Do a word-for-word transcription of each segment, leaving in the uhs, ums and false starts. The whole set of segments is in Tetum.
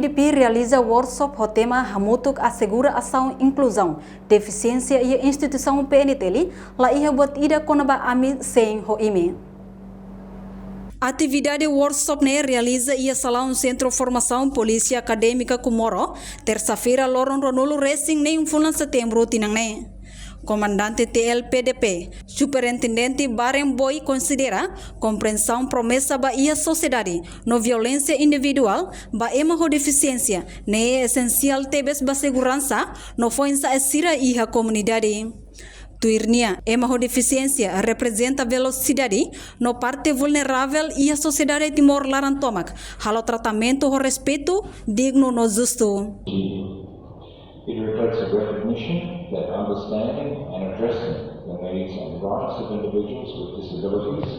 D P realiza workshop ho tema Hamutuk Asegura Asaun Inkluzaun Defisiénsia iha instituisaun P N T L, la iha buat ida kona-ba ami sein ho imi. Atividade workshop ne'e realiza iha salaun Sentru Formasaun Polísia Akadémika Comoro, tersa-feira loron ruanulu resin neen fulan setembru tinan ne'e. Komandante T L P D P, Superintendente Barenboim konsidera komprensaun promesa ba iha sosiedade no violénsia individuál ba ema ho defisiénsia ne'e esensiál tebes ba seguransa no foin-sa'e sira iha komunidade. Tuir nia, ema ho defisiénsia reprezenta velosidade no parte vulneravel iha sosiedade Timor laran tomak, halo tratamentu ho respeitu, dignu no justu. It reflects a recognition that understanding and addressing the needs and rights of individuals with disabilities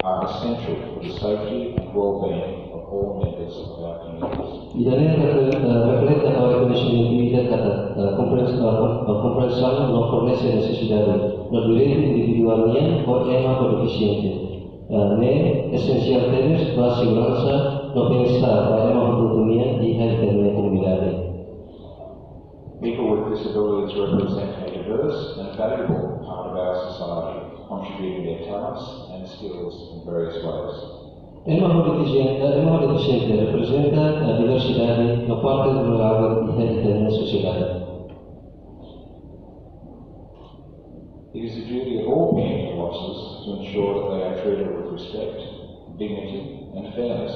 are essential for the safety and well-being of all members of our communities. Ida-ne'e refle-, eh, refleta ba rekoñesimentu ida katak, eh, komprens-, eh, kom-, eh, komprensaun no fornese nesesidade no direitu individuál nian ba ema ho defisiénsia, eh, ne'e esensiál tebes ba seguransa no bem-estar ba ema hotu-hotu nian iha ita-nia komunidade. People with disabilities represent a diverse and valuable part of our society, contributing their talents and skills in various ways. Ema ho defisiénsia, ema ho defisiénsia reprezenta, eh, diversidade no parte vulneravel iha ita-nia sosiedade. It is the duty of all P N T L officers to ensure that they are treated with respect, dignity, and fairness,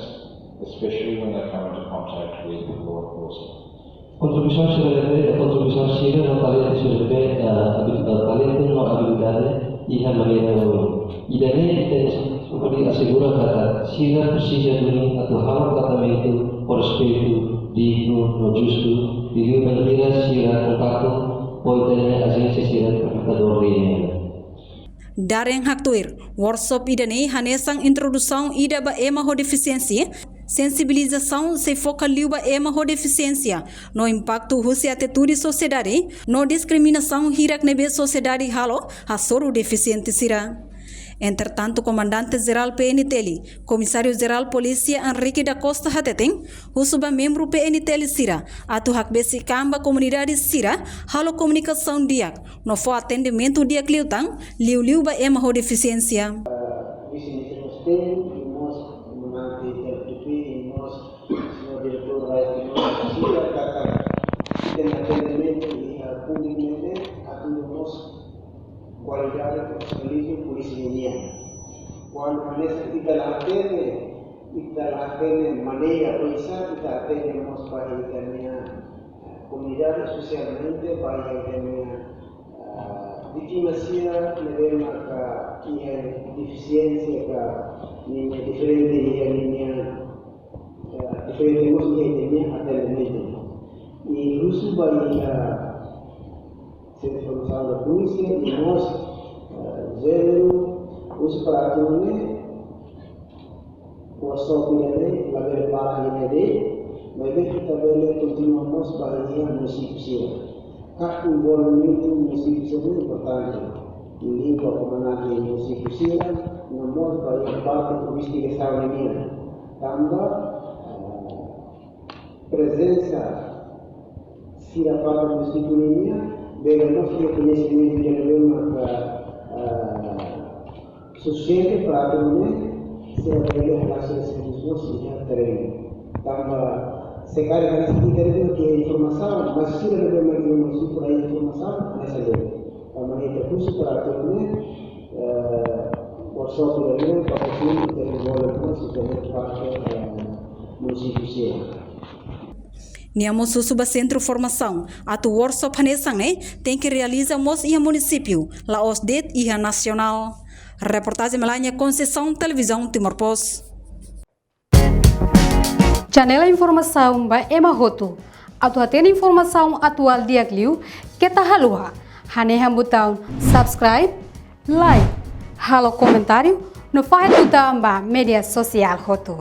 especially when they come into contact with law enforcement. Kontribuisaun sira ne'ebé, kontribuisaun sira no talentu sira ne'ebé, eh, abil-, eh, talentu no abilidade iha maneira oioin. Ida-ne'e ita-nia asegura katak sira presiza duni atu halo tratamentu ho respeitu, dignu no justu, liuliu bainhira sira kontaktu ho ita-nia ajénsia sira implementadór lei nian. Daren haktuir, workshop ida-ne'e hanesan introdusaun ida ba ema ho defisiénsia, sensibilizasaun sei foka liu ba ema ho defisiénsia, no impaktu husi atitude sosiedade, no diskriminasaun hirak ne'ebé sosiedade halo hasoru defisiente sira. Entretantu, Komandante Jerál P N T L, Komisáriu Jerál Polísia Henrique da Costa hateten, husu ba membru P N T L sira atu hakbesik an ba komunidade sira halo komunikasaun di'ak no fó atendimentu di'ak liután, liuliu ba ema ho defisiénsia. Vise-Ministru Mosteng, i mós Komandante T L P D P, i mós señór Diretór Rais Timor, sira katak ita-nia atendimentu iha públiku ne'e atu mós kualidade profesionalizmu polísia nian. Kuandu hanesan ita la hatene, ita la hatene maneira oinsá ita atende mós ba ita-nia, eh, komunidade, espesialmente ba ita-nia, eh, vítima sira ne'ebé maka iha defisiénsia ka ninia diferente iha ninia, eh, diferente mós iha ninia atendimentu. I husu ba iha Sentru Formasaun Polísia i mós, eh, Jéneru, husu para atu nune'e, workshop ida-ne'e labele para iha ne'e de'it, maibé ita bele kontinua mós ba iha munisípiu sira. Katak envolvimentu munisípiu sira importante. Liuliu ba komandante munisípiu sira, no mós ba iha parte investigasaun nian. Tanba, eh, prezensa sira parte munisípiu nian, bele mós iha koñesimentu ida ne'ebé maka, ah, sufisiente para atu nune'e sira bele halo servisu iha terrenu. Tanba se karik hanesan ita de'it mak iha informasaun, mas sira ne'ebé mak iha munisípiu la iha informasaun, hanesan de'it. Tanba ne'e ita husu para atu nune'e, eh, workshop ida-ne'e, para atu nune'e ita envolve mós ita-nia parte, eh, munisípiu sira. Nia mós husu ba Sentru Formasaun atu workshop hanesan ne'e tenke realiza mós iha munisípiu, la'ós de'it iha nasionál. Reportajen Melania Conceição, Televizaun Timor Post. Janela informasaun ba ema hotu. Atu hatene informasaun atuál di'ak liu, keta haluha hanehan butaun subscribe, like, halo komentáriu, no fahe tutan ba média sosiál hotu.